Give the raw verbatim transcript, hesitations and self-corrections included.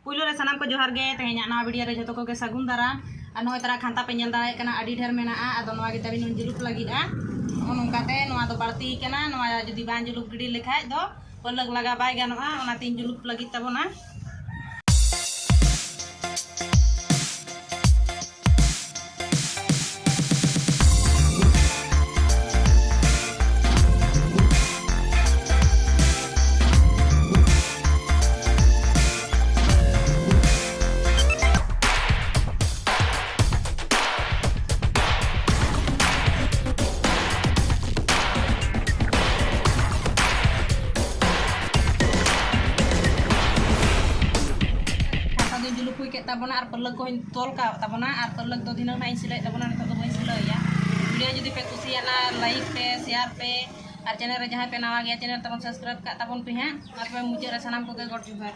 ᱯᱩᱭᱞᱩ ᱨᱮ ᱥᱟᱱᱟᱢ ᱠᱚ ᱡᱚᱦᱟᱨ ᱜᱮ᱾ ᱛᱮᱦᱮᱧᱟᱜ ᱱᱟᱣᱟ video ᱨᱮ ᱡᱷᱚᱛᱚ ᱠᱚᱜᱮ ᱥᱟᱹᱜᱩᱱ ᱫᱟᱨᱟᱢ᱾ ᱟᱨ ᱱᱚᱜᱼᱚᱭ ᱛᱟᱨᱟ ᱠᱷᱟᱱᱛᱟ ᱯᱮ ᱧᱮᱞ ᱫᱟᱲᱮᱭᱟᱜ ᱠᱟᱱᱟ, ᱟᱹᱰᱤ ᱰᱷᱮᱨ ᱢᱮᱱᱟᱜᱼᱟ᱾ ᱟᱫᱚ ᱱᱚᱣᱟ ᱜᱮ ᱛᱟᱵᱤᱱ ᱵᱚᱱ ᱡᱩᱞᱩᱯ ᱞᱟᱹᱜᱤᱫᱼᱟ᱾ ᱱᱚᱜᱼᱚ ᱱᱚᱝᱠᱟᱛᱮ ᱱᱚᱣᱟ ᱫᱚ ᱵᱟᱹᱲᱛᱤ ᱠᱟᱱᱟ᱾ ᱱᱚᱣᱟ ᱡᱩᱫᱤ ᱵᱟᱝ ᱡᱩᱞᱩᱯ ᱜᱤᱰᱤ ᱞᱮᱠᱷᱟᱡ ᱫᱚ ᱯᱟᱹᱞᱟᱹᱠ ᱞᱟᱜᱟ ᱵᱟᱭ ᱜᱟᱱᱚᱜᱼᱟ, ᱚᱱᱟᱛᱤᱧ ᱡᱩᱞᱩᱯ ᱞᱟᱹᱜᱤᱫ ᱛᱟᱵᱚᱱᱟ᱾ ᱠᱷᱟᱱᱛᱟ ᱫᱚᱧ ᱡᱩᱞᱩᱯ ᱦᱩᱭ ᱠᱮᱫ ᱛᱟᱵᱚᱱᱟ ᱟᱨ ᱯᱟᱹᱞᱟᱹᱠ ᱠᱚᱦᱚᱸᱧ ᱛᱚᱞ ᱠᱟᱜ ᱛᱟᱵᱚᱱᱟ᱾ ᱟᱨ ᱯᱟᱹᱞᱟᱹᱠ ᱫᱚ ᱫᱷᱤᱱᱟᱹᱝ ᱱᱟᱜ ᱤᱧ ᱥᱤᱞᱟᱹᱭᱮᱫ ᱛᱟᱵᱚᱱᱟ, ᱱᱤᱛᱚᱜ ᱫᱚ ᱵᱟᱹᱧ ᱥᱤᱞᱟᱹᱭᱟ᱾ video ᱡᱩᱫᱤ ᱯᱮ ᱠᱩᱥᱤᱭᱟᱜᱼᱟ, like ᱯᱮ, share ᱯᱮ, ᱟᱨ channel ᱨᱮ ᱡᱟᱦᱟᱸᱭ ᱯᱮ ᱱᱟᱣᱟ ᱜᱮᱭᱟ, channel ᱛᱟᱵᱚᱱ subscribe ᱠᱟᱜ ᱛᱟᱵᱚᱱ ᱯᱮ ᱦᱟᱸᱜ᱾ ᱟᱨ ᱛᱚᱵᱮ ᱢᱩᱪᱟᱹᱫ ᱨᱮ ᱥᱟᱱᱟᱢ ᱠᱚᱜᱮ ᱜᱚᱰ ᱡᱚᱦᱟᱨ᱾